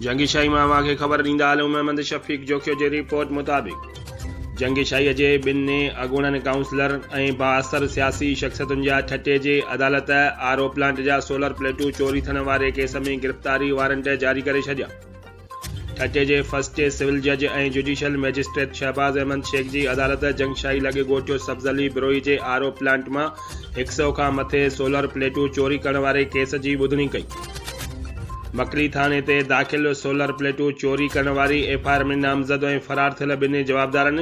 جنگي شاهي مان اوهان کي خبر ڏيندا هلون محمد شفيق جوکيو جي رپورٽ مطابق جنگي شاهي جي ٻن اڳوڻن ڪائونسلرن ۽ بااثر سياسي شخصيتن جا ٺٽي جي عدالت آر او پلانٽ جا سولر پليٽون چوري ٿيڻ واري ڪيس ۾ گرفتاري وارنٽ جاري ڪري ڇڏيا. ٺٽي جي فرسٽ سول جج ۽ جڊيشل مئجسٽريٽ شهباز احمد شيخ جي عدالت جنگشاهي لڳ ڳوٺ سبز علي بروهي جي آر او پلانٽ مان هڪ سئو کان مٿي سولر پليٽون چوري ڪرڻ واري ڪيس جي ٻڌڻي ڪئي. مڪلي ٿاڻي تي داخل سولر پليٽون چوري ڪرڻ واري ايف I R ۾ نامزد ۽ فرار ٿيل ٻن جوابدارن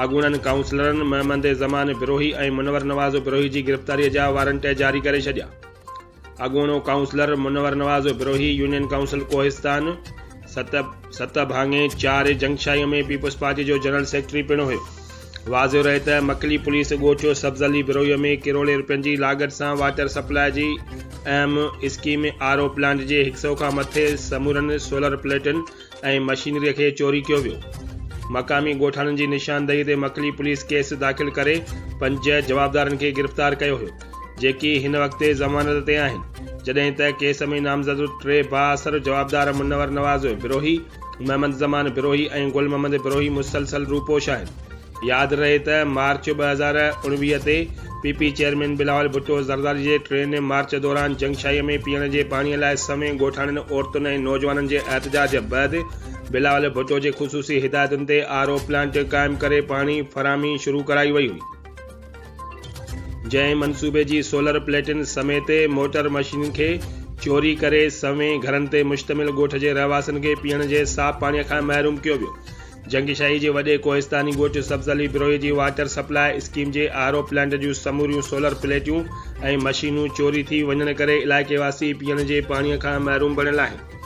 اڳوڻن ڪائونسلرن محمد زمان بروهي ۽ منور نواز بروهي جي گرفتاري جا وارنٽ جاري ڪري ڇڏيا. اڳوڻو councillor Munawar Nawaz Brohi union council Kohistan ست ڀاڱي چار جنگشاهي ۾ پيپلز پارٽي جو جنرل سيڪريٽري پڻ هيو. واضح رهي ته مڪلي پوليس ڳوٺ سبز علي بروهي ۾ ڪروڙين رپين جي لاڳت سان واٽر سپلاء جي اهم اسڪيم آر او پلانٽ جي هڪ سئو کان مٿي سمورن سولر پليٽن ۽ مشينري کي چوري ڪيو ويو. مقامي ڳوٺاڻن جي نشاندهي تي مڪلي پوليس ڪيس داخل ڪري پنج جوابدارن کي گرفتار ڪيو هيو، جيڪي هن وقت ضمانت تي آهن، جڏهن ته ڪيس ۾ نامزد ٽي بااثر جوابدار منور نواز بروهي، محمد زمان بروهي ۽ گل محمد بروهي مسلسل روپوش آهن. ياد رهي ته مارچ 2019 تي P P chairman Bilawal Bhutto Zardari جي ٽرين مارچ دوران جنگشاهي ۾ پيئڻ جي پاڻي لاء سوين ڳوٺاڻن عورتن ۽ نوجوانن جي احتجاج بعد بلاول ڀٽو جي خصوصي هدايتن تي آر او پلانٽ قائم ڪري پاڻي فراهمي شروع ڪرائي وئي هئي جنهن منصوبي جي سولر پليٽن سميت موٽر مشينن کي چوري ڪري سوين گهرن تي مشتمل ڳوٺ جي رهواسين کي پيئڻ جي صاف پاڻي کان محروم ڪيو ويو. جنگشاهي جي وڏي ڪوهستاني ڳوٺ سبز علي بروهي جي واٽر سپلاء اسڪيم جي آر او پلانٽ جون سموريون سولر پليٽيون ۽ مشينون چوري ٿي وڃڻ ڪري علائقي واسي پيئڻ جي پاڻي کان محروم بڻيل آهن.